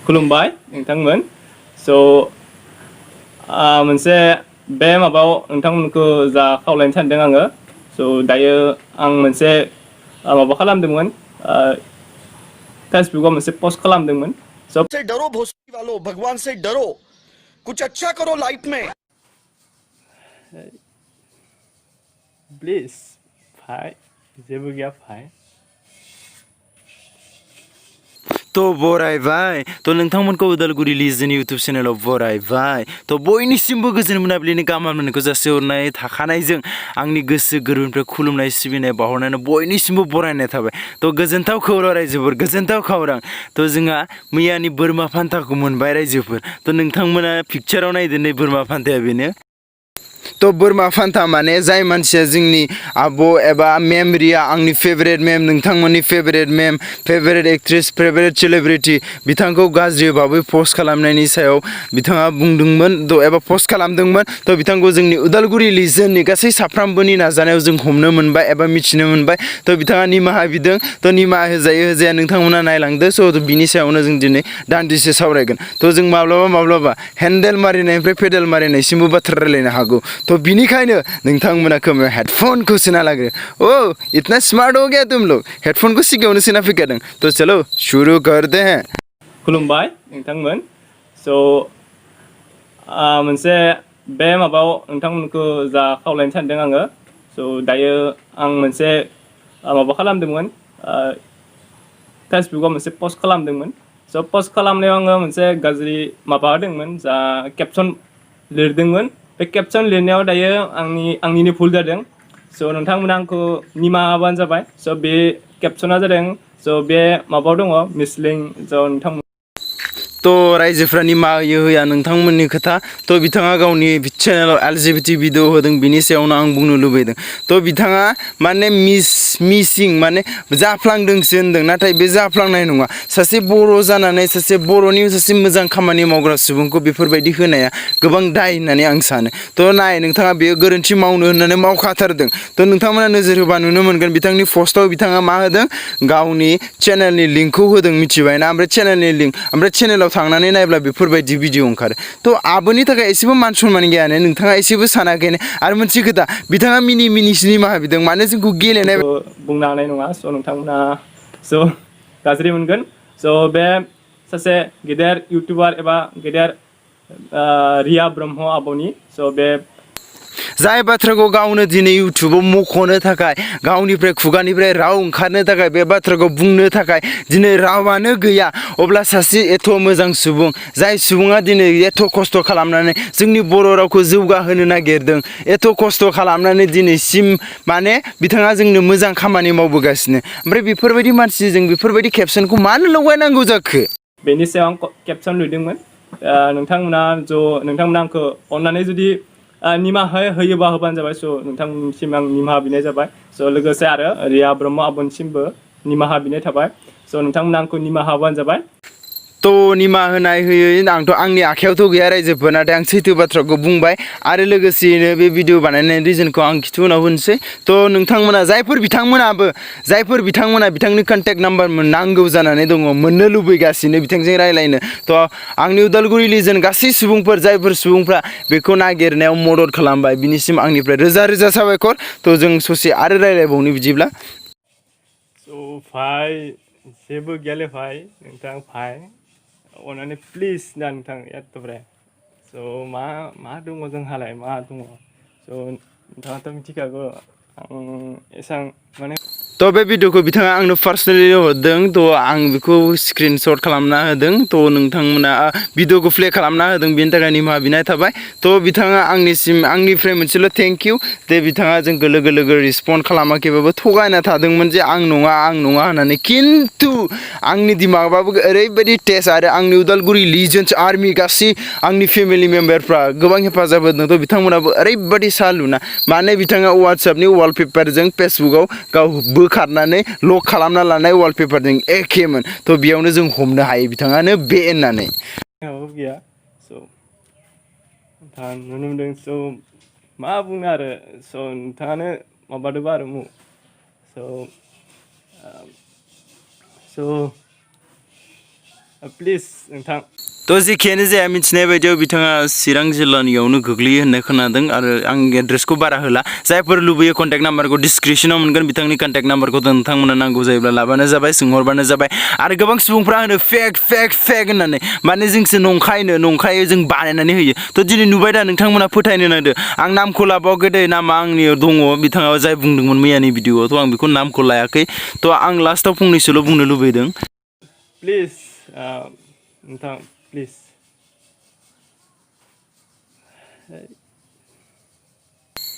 खुलुमबाय नोंथांमोन स' मोनसे बे माबायाव नोंथांमोनखौ जा खावलायनो सानदों आङो स' दायो आं मोनसे माबा खालामदोंमोन फेसबुकआव मोनसे पस्ट खालामदोंमोन स' से डरो भोसड़ी वालों, भगवान से डरो, कुछ अच्छा करो लाइफ में। प्लिज फाय जेबो गैया फाय तो बरायबाय तो नोंथांमोनखौ उदालगुरि लिजन इउटुब चेनेलाव बरायबाय तो बयनिसिमबो गोजोन मोनाबिलिनि गाहाम हामलायनायखौ जासिहरनाय थाखानायजों आंनि गोसो गोरबोनिफ्राय खुलुमनाय सिबिनाय बावहरनानै बयनिसिमबो बरायनाय थाबाय तो गोजोनथाव खौरां रायजोफोर गोजोनथाव खौरां तो जोंहा मैयानि बोरमा फान्थाखौ मोनबाय रायजोफोर तो नोंथांमोना पिक्चाराव नायदो नै बोरमा फान्थाया बेनो तो बोरमा फान्था माने जाय मानसिया जोंनि आब' एबा मेम रिया आंनि फेभरेट मेम नोंथांमोननि फेभरेट मेम फेभरेट एक्ट्रेस फेभरेट सेलिब्रिटि बिथांखौ गाज्रि भाबै पस्ट खालामनायनि सायाव बिथाङा बुंदोंमोन एबा पस्ट खालामदोंमोन तो बिथांखौ जोंनि उदालगुरि लिजननि गासै साफ्रोमबोनि नाजानायाव जों हमनो मोनबाय एबा मिथिनो मोनबाय तो बिथाङा निमाहा बिदों तो निमाहा होजायो होजाया नोंथांमोना नायलांदो स' बिनि सायावनो जों दिनै दान्दिसे सावरायगोन तो जों माब्लाबा हेन्डेल मारिनायनिफ्राय पेडेल मारिनायसिमबो बाथ्रा रायलायनो हागौ तो बिनिखायनो नोंथांमोना खोमायाव हेडफोनखौ सोना लाग्रो ओ इतना स्मार्ट हो गया तुम लोग हेडफोनखौ सिगाङावनो सोना फैखादों तो चलो शुरू करते हैं खुलुमबाय नोंथांमोन स' मोनसे बे माबायाव नोंथांमोनखौ जा खावलायनो सानदों आङो स' दायो आं मोनसे माबा खालामदोंमोन फेसबुकआव मोनसे पस्ट खालामदोंमोन स' पस्ट खालामनायाव आङो मोनसे गाज्रि माबा होदोंमोन जा केपसन लिरदोंमोन बे केपसन लिरनायाव दायो आंनिनो भुल जादों स' नोंथांमोना आंखौ निमाहा होबानो जाबाय स' बे केपसना जादों स' बे माबायाव दङ मिसलिं स' नोंथांमोन तो रायजोफ्रा निमाहा होयो होया नोंथांमोननि खोथा तो बिथाङा गावनि चेनेलाव LGBT भिडिअ होदों बिनि सायावनो आं बुंनो लुबैदों तो बिथाङा माने मिसिं माने जाफ्लांदोंसो होनदों नाथाय बे जाफ्लांनाय नङा सासे बर' जानानै सासे बर'नि सासे मोजां खामानि मावग्रा सुबुंखौ बेफोरबायदि होनाया गोबां दाय होननानै आं सानो तो नाय नोंथाङा बेयो गोरोन्थि मावनो होननानै मावखाथारदों तो नोंथांमोना नोजोर होबा नुनो मोनगोन बिथांनि पस्टआव बिथाङा मा होदों गावनि चेनेलनि लिंकखौ होदों मिथिबायना ओमफ्राय चेनेलनि लिंक ओमफ्राय चेनेलाव थांनानै नायब्ला बेफोरबायदि भिडिअ ओंखारो तो आबोनि थाखाय एसेबो मान सनमान गैयानो नोंथाङा एसेबो सानाखैनो आरो मोनसे खोथा बिथाङा मिनिसो निमाहा बिदों मानो जोंखौ गेलेनाय बुंनो हानाय नङा स' नोंथांमोना स' गाज्रि मोनगोन स' बे सासे गेदेर इउटुबार एबा गेदेर रिया ब्रह्म आब'नि स' बे जाय बाथ्राखौ गावनो दिनै इउटुबाव मख'नो थाखाय गावनिफ्राय खुगानिफ्राय राव ओंखारनो थाखाय बे बाथ्राखौ बुंनो थाखाय दिनै रावानो गैया अब्ला सासे एथ' मोजां सुबुं जाय सुबुङा दिनै एथ' खस्थ' खालामनानै जोंनि बर' रावखौ जौगाहोनो नागिरदों एथ' खस्थ' खालामनानै दिनैसिम माने बिथाङा जोंनो मोजां खामानि मावबोगासिनो ओमफ्राय बेफोरबायदि मानसिजों बेफोरबायदि केपसनखौ मानो लगायनांगौ जाखो बेनि सायाव आं केपसन लिरदोंमोन नोंथांमोना आंखौ अननानै जुदि निमाहा होयोबा होबानो जाबाय स' नोंथांनिसिम आं निमाहा बिनाय जाबाय स' लोगोसे आरो रिया ब्रह्म आब'निसिमबो निमाहा बिनाय थाबाय स' नोंथांमोना आंखौ निमाहा होबानो जाबाय तो निमाहा होनाय होयै आंथ' आंनि आखायावथ' गैया रायजोफोर नाथाय आं सैथो बाथ्राखौ बुंबाय आरो लोगोसेयैनो बे भिडिअ बानायनायनि रिजनखौ आं खिथुउनाव होनोसै तो नोंथांमोना जायफोर बिथांमोना बिथांनि कन्टेक्ट नाम्बार नांगौ जानानै दङ मोननो लुबैगासिनो बिथांजों रायज्लायनो तो आंनि उदालगुरि लिजन गासै सुबुंफोर जायफोर सुबुंफ्रा बेखौ नागिरनायाव मदद खालामबाय बिनिसिम आंनिफ्राय रोजा रोजा साबायखर तो जों ससे आरो रायज्लायबावनो बिदिब्ला स' फाय जेबो गैयालै फाय नोंथां फाय अननानै प्लिज ना नोंथां एथ'ब्रे स' मा दङ जोंहालाय मा दङ स' नोंथाङाथ' मिथिखागौ आं एसां माने तो बे भिडिअखौ बिथाङा आंनो पार्सनेलि हरदों तो आं बेखौ स्क्रिन शट खालामना होदों तो नोंथांमोना भिडिअखौ प्ले खालामना होदों बेनि थाखाय निमाहा बिनाय थाबाय तो बिथाङा आंनिफ्राय मोनसेल' थेंक इउ दे बिथाङा जोंखौ लोगो रिसपन्ड खालामाखैबाबो थगायना थादोंमोन जे आं नङा होननानै खिन्थु आंनि दिमागाबो ओरैबायदि टेस्ट आरो आंनि उदालगुरि लिजेन्स आर्मि गासै आंनि फेमिलि मेम्बारफ्रा गोबां हेफाजाब होदों तो बिथांमोनाबो ओरैबायदि सालुना माने बिथाङा वाट्सएपनि वालपेपारजों फेसबुकाव गाव बोखारनानै लक खालामना लानाय वालपेपारजों एखेमोन तो बेयावनो जों हमनो हायो बिथाङानो बे होननानै गैया स' नोंथाङा नुनो मोनदों स' मा बुंनो आरो स' नोंथाङानो माबादोंबा आरो स' प्लिज नोंथां तो जेखियानो जाया मिथिनाय बायदियाव बिथाङा चिरां जिल्लानियावनो गोग्लैयो होननाय खोनादों आरो आं एड्रेसखौ बारा होला जायफोर लुबैयो कन्टेक्ट नाम्बारखौ डिसक्रिपसनाव मोनगोन बिथांनि कन्टेक्ट नाम्बारखौ नोंथांमोना नांगौ जायोब्ला लाबानो जाबाय सोंहरबानो जाबाय आरो गोबां सुबुंफ्रा होनो फेक होननानै माने जोंसो नंखायै जों बानायनानै होयो थ' दिनै नुबाय दा नोंथांमोना फोथायनो नांदो आं नामखौ लाबावाखै दे नामा आंनियाव दङ बिथाङा जाय बुंदोंमोन मैयानि भिडिअ'आव थ' आं बेखौ नामखौ लायाखै थ' आं लास्टाव फंनैसोल' बुंनो लुबैदों प्लिज नोंथां प्लिज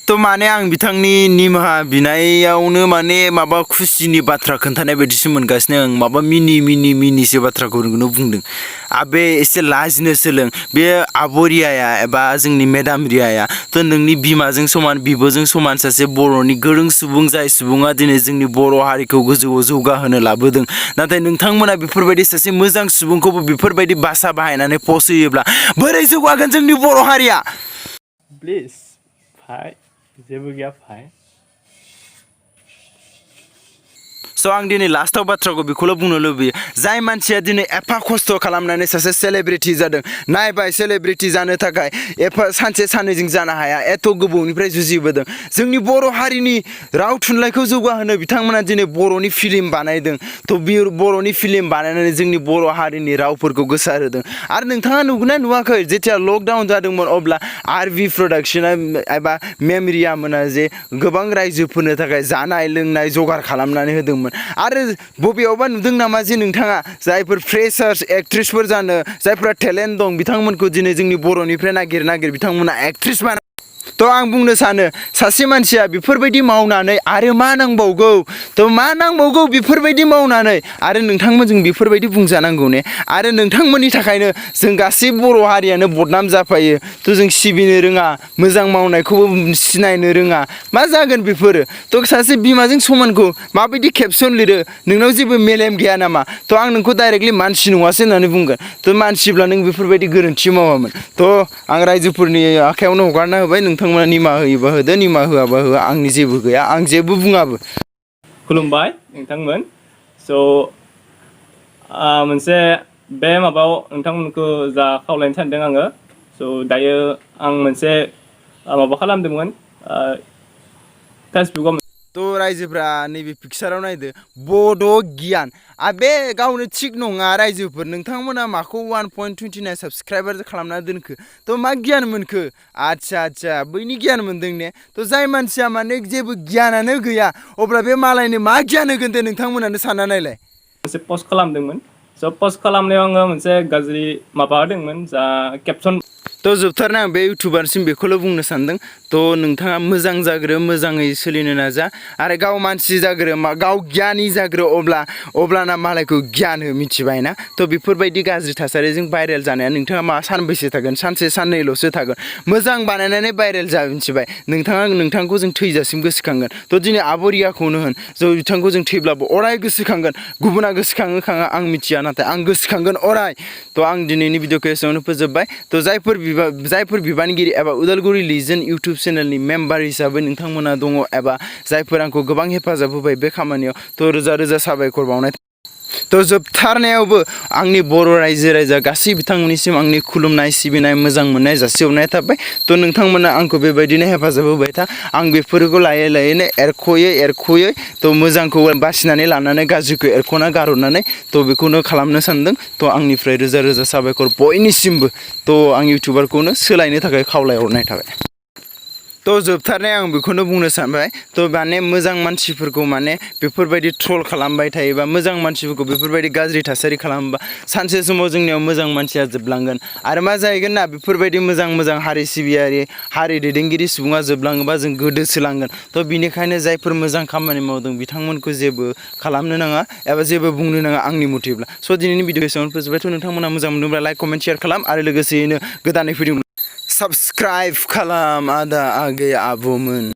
तो माने आं बिथांनि निमाहा बिनायावनो माने माबा खुसिनि बाथ्रा खोन्थानाय बायदिसो मोनगासिनो आं माबा मिनिसो बाथ्राखौनो बुंदों आबे एसे लाजिनो सोलों बे आब' रियाया एबा जोंनि मेडाम रियाया थ' नोंनि बिमाजों समान बिब'जों समान सासे बर'नि गोरों सुबुं जाय सुबुङा दिनै जोंनि बर' हारिखौ गोजौआव जौगाहोनो लाबोदों नाथाय नोंथांमोना बेफोरबायदि सासे मोजां सुबुंखौबो बेफोरबायदि भाषा बाहायनानै पस्ट होयोब्ला बोरै जौगागोन जोंनि बर' हारिया प्लिज फाय जेबो गैया फाय स' आं दिनै लास्टाव बाथ्राखौ बेखौल' बुंनो लुबैयो जाय मानसिया दिनै एफा खस्थ' खालामनानै सासे सेलेब्रिटि जादों नायबाय सेलेब्रिटि जानो थाखाय एफा सानसे साननैजों जानो हाया एथ' गोबावनिफ्राय जुजिबोदों जोंनि बर' हारिनि राव थुनलाइखौ जौगाहोनो बिथांमोना दिनै बर'नि फिल्म बानायदों थ' बे बर'नि फिल्म बानायनानै जोंनि बर' हारिनि रावफोरखौ गोसारहोदों आरो नोंथाङा नुगोना नुवाखै जेथिया लकडाउन जादोंमोन अब्ला आरबि प्रडाक्सना एबा मेमरिया मोना जे गोबां रायजोफोरनो थाखाय जानाय लोंनाय जगार खालामनानै होदोंमोन आरो बबेयावबा नुदों नामा जे नोंथाङा जायफोर फ्रेसार्स एक्ट्रेसफोर जानो जायफोरा टेलेन्ट दं बिथांमोनखौ दिनै जोंनि बर'निफ्राय नागिर बिथांमोना एक्ट्रेस बानाय थ' आं बुंनो सानो सासे मानसिया बेफोरबायदि मावनानै आरो मा नांबावगौ थ' मा नांबावगौ बेफोरबायदि मावनानै आरो नोंथांमोनजों बेफोरबायदि बुंजानांगौ ने आरो नोंथांमोननि थाखायनो जों गासै बर' हारियानो बदनाम जाफायो थ' जों सिबिनो रोङा मोजां मावनायखौबो सिनायनो रोङा मा जागोन बेफोरो थ' सासे बिमाजों समानखौ माबायदि केपसन लिरो नोंनाव जेबो मेलेम गैया नामा थ' आं नोंखौ डाइरेक्टलि मानसि नङासो होननानै बुंगोन थ' मानसिब्ला नों बेफोरबायदि गोरोन्थि मावामोन थ' आं रायजोफोरनि आखायावनो हगारना होबाय नोंथांमोना निमाहा होयोबा होदो निमाहा होआबा होआ आंनि जेबो गैया आं जेबो बुङाबो खुलुमबाय नोंथांमोन स' मोनसे बे माबायाव नोंथांमोनखौ जा खावलायनो सानदों आङो स' दायो आं मोनसे माबा खालामदोंमोन फेसबुकआव थ' रायजोफ्रा नैबे पिक्साराव नायदो बड' गियान बे गावनो थिग नङा रायजोफोर नोंथांमोना माखौ 1.29 साबस्क्राइबार खालामना दोनखो थ' मा गियान मोनखो आदसा बैनि गियान मोनदों ने थ' जाय मानसिया माने जेबो गियानानो गैया अब्ला बे मालायनो मा गियान होगोन दे नोंथांमोनानो सानना नायलाय मोनसे पस्ट खालामदोंमोन स' पस्ट खालामनायाव आङो मोनसे गाज्रि माबा होदोंमोन जा केपसन थ' जोबथारना आं बे इउटुबारसिम बेखौल' बुंनो सानदों थ' नोंथाङा मोजां जाग्रो मोजाङै सोलिनो नाजा आरो गाव मानसि जाग्रो गाव गियानि जाग्रो अब्लाना मालायखौ गियान हो मिथिबाय ना थ' बेफोरबायदि गाज्रि थासारिजों भाइरेल जानाया नोंथाङा मा सानबैसे थागोन सानसे साननैल'सो थागोन मोजां बानायनानै भाइरेल जा मिथिबाय नोंथांखौ जों थैजासिम गोसोखांगोन थ' दिनै आब' रियाखौनो होन जों बिथांखौ जों थैब्लाबो अराय गोसोखांगोन गुबुना गोसोखाङो खाङा आं मिथिया नाथाय आं गोसोखांगोन अराय थ' आं दिनैनि भिडिअखौ एसेयावनो फोजोबबाय थ' जायफोर बिबानगिरि एबा उदालगुरि लिजेन्ड इउटुब चेनेलनि मेम्बार हिसाबै नोंथांमोना दङ एबा जायफोर आंखौ गोबां हेफाजाब होबाय बे खामानियाव थ' रोजा रोजा साबायखर बावनाय थ' जोबथारनायावबो आंनि बर' रायजो राजा गासै बिथांमोननिसिम आंनि खुलुमनाय सिबिनाय मोजां मोननाय जासिहरनाय थाबाय थ' नोंथांमोना आंखौ बेबायदिनो हेफाजाब होबाय था आं बेफोरखौ लायैनो एरख'यै थ' मोजांखौ बासिनानै लानानै गाज्रिखौ एरख'ना गारहरनानै थ' बेखौनो खालामनो सानदों थ' आंनिफ्राय रोजा रोजा साबायखर बयनिसिमबो थ' आं इउटुबारखौनो सोलायनो थाखाय खावलायहरनाय थाबाय थ' जोबथारनाय आं बेखौनो बुंनो सानबाय थ' माने मोजां मानसिफोरखौ माने बेफोरबायदि ट्रल खालामबाय थायोबा मोजां मानसिफोरखौ बेफोरबायदि गाज्रि थासारि खालामोबा सानसे समाव जोंनियाव मोजां मानसिया जोबलांगोन आरो मा जाहैगोन ना बेफोरबायदि मोजां हारि सिबियारि हारि दैदेनगिरि सुबुङा जोबलाङोबा जों गोदोसोलांगोन थ' बिनिखायनो जायफोर मोजां खामानि मावदों बिथांमोनखौ जेबो खालामनो नाङा एबा जेबो बुंनो नाङा आंनि मथेब्ला स' दिनैनि भिडिअ एसेयावनो फोजोबबाय नोंथांमोना मोजां मोनदोंब्ला लाइक कमेन्ट शेयार खालाम आरो लोगोसेयैनो गोदानै फैदों साबस्क्राइब खालाम आदा आगै आब'मोन